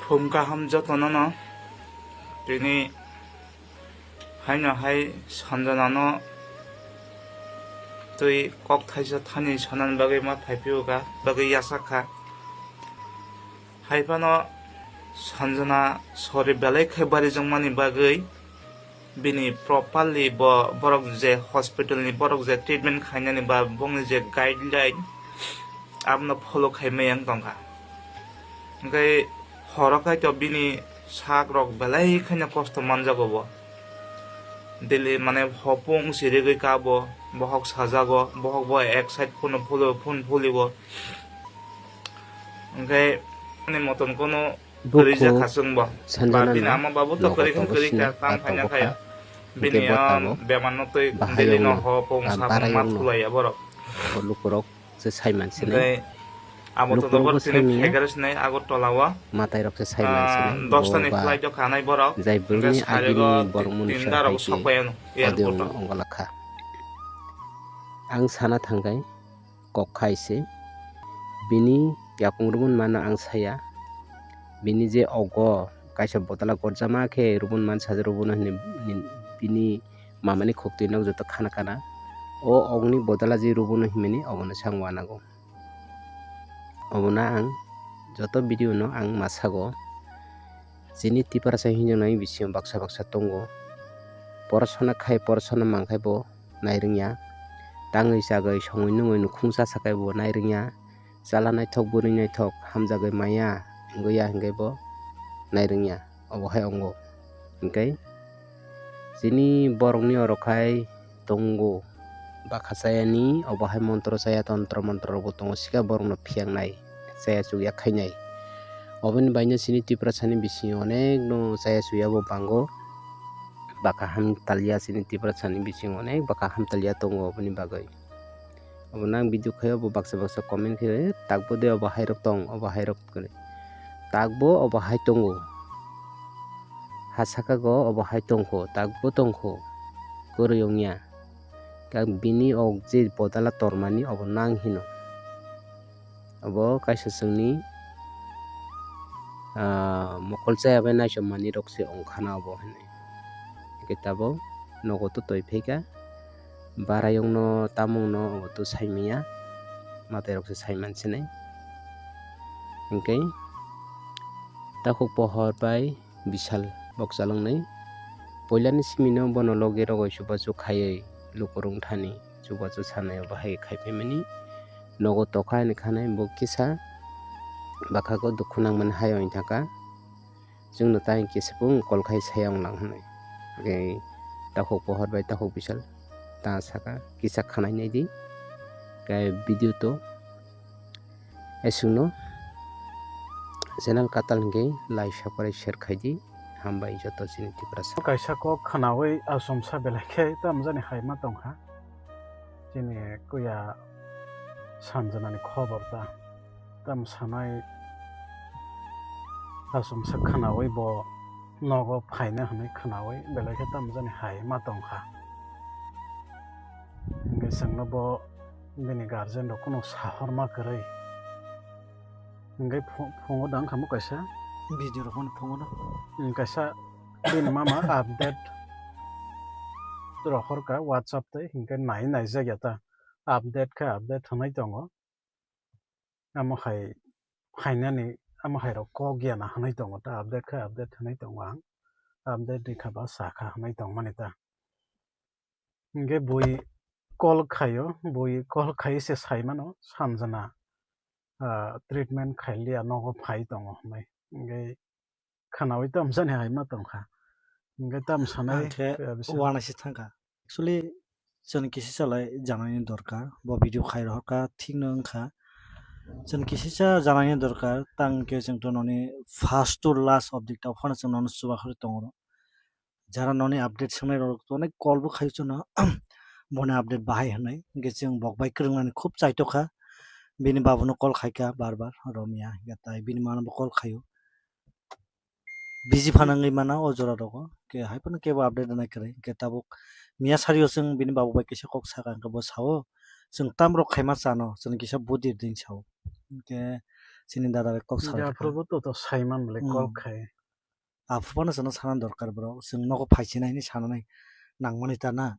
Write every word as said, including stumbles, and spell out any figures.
Phung kaham jotono no, tini haino hai Sanjana no twi kok thaisa thani sanani bagwi ma phaiphio kha, bagwi yasa kha. Hai phano Sanjana sori belai khe barijak mani bagwi bini properly bo borok je hospital ni borok je treatment khainani ba bongni je guideline abono follow khai maya wng tongkha. Hwnkhe horo khaito bini sak rok belai kheno kosto manjago bo. Daily mane hopung sirigwi kabo, bohok sajago, bohok bo ek side phone pholo phone pholigo. Hwnkhe ani moton kono Bukhu rijak khasung bo. Ba Sanjana bini no ama babu to logo kwrwi khe togo kwrwi sini kha, tam ba khaina togo khayo. Kha. Bini Hwnkhe bo tabuk bemar no twi bahai daily no hopung sapung ma thulaiya borok. Bo lukurok se saiman sinai. Hwnkhe abo to lukurok bo sini saimanya. Phegar sinai Agartala o. Matai rok se saiman sinai. Dos tani flight o khanai borok. Jai bwrwini agini borok mwnwi tinta rok sokpai ano airport o. Ongolakha. Ang sana thangkai kok khai se. Bini yakung rwmani mano ang saya. Bini je ogo kaisa botala gorjama khe rwmani man sajak rwmani hinwi bini mamani khuk twi nok joto khana khana. O ogni botala je rwmani hinmani obono sang wanago. Obono ang joto video no ang masago. Chini Tiprasa hinjaknai bisingo baksa baksa tongo. Porosona khai, porosona mankhai bo nairwngya. Tangwi chagwi songwi nungwi nukhung cha sakhai bo nairwngya. Chala naithok, bwrwi naithok, hamjagwi maya wngwi ya hwnkhe bo nairwngya. Obo hai wngo. Hwnkhe chini borokni oro khai tongo. Bakha chayani obo hai montro chaya, tontro montro rokbo tongo, sikha borokno phiyangnai, chaya chukya khainai. Oboni baino chini Tiprasani bisingo onekno chaya chukya bo bango. Bakha hamtalya chini Tiprasani bisingo onek bakha hamtalya tongo oboni bagwi. Obono ang video khaio bo baksa baksa comment khaio, "Eh, takbo de obo hairok tong, obo hairok," kwrwi. Takbo obo hai tongo. Ha saka go obo hai tongkho, takbo tongkho. Kwrwi wngya. Khe bini og je bodala tormani obo nang hino. Obo kaisa chwngni, ah, mokol chaya bai naichom mani rok se wngkhana obo hinwi. Hwnkhe tabuk nogo to toi phaikha, barayungno tamungno obo to saimanya, matai rok se saiman sinai. Hwnkhe takhuk pohor bai Bishal bokchalwngnwi. Puilani simino bono logi rogwi chubachu khaiwi lukurok thani chubachu sanai obo hai khai phaimani. Nogo tokha hinwi khanai bo kisa bwkhago dukhu nangmani hai wng thangkha. Chwngno tei kisa bo call khai saya wng lang hinwi. Tei takhuk pohor bai takhuk Bishal ta saka kisa khanai naidi. Khe video to Eswngno channel katal hwnkhe like, subscribe, share khaidi. Hambai joto chini Tiprasa. Kaisa kok khwnawi achomsa belai khe tamjani hai ma tongkha. Chini kuya Sanjanani khobor ta tam sanai achomsa khwnawi bo nogo phaina hwnwi khwnawi belai khe tamjani hai ma tongkha. Hwnkhe chwngno bo bini guardian rok kheno sahorma kwrwi. Hwnkhe phu-, phungo da wngkha mo kaisa. Video rok phano phungo no. Hmm, kaisa bini mama update rohorkha WhatsApp tei, hwnkhe nai naijak ya ta. Update khe update hwnwi tongo. Amo hai phainani, amo hai rok kok ya na hwnwi tongo ta, update khe update hwnwi tongo ang. Update rikha ba sakha hwnwi tongmani ta. Hwnkhe bui call khaio, bui call khai se sai mano, Sanjana, ah, treatment khai liya, nogo phai tongo hwnwi. Hwnkhe khwnawi tamjani hai ma tongkha. Hwnkhe tam sanai, ang khe, ah, bisa uanaisi thangkha. Actually, chwng kisisa lai janani dorkar, bo video khai rohorkha, thikno wngkha. Chwng kisisa janani dorkar, tang khe chwng to noni first to last update ta phano chwng nono chubakhorwi tongo. Jara noni update swngnai rok to onek call bo khai chwngno, boni update bahai hwnwi. Hwnkhe chwng bok bai kwrwngnani khub chaitokha. Bini babuno call khaikha bar bar, romya, hwnkhe tai bini mano bo call khaio. Busy phanangwi mana o jora rogo, hwnkhe hai phano kebo update rwnai kwrwi. Hwnkhe tabuk miya sario chwng bini babu bai kisa kok sakha, hwnkhe bo sao, "Chwng tam rok khaima chano, chwng kisa budi rding," sao. Hwnkhe Chini dada bai kok salai. Aphuru bo to to saiman bole call khai. Aphuru no sana sana dorkar bro. Chwng nogo phaisina hini sanani nangmani ta na.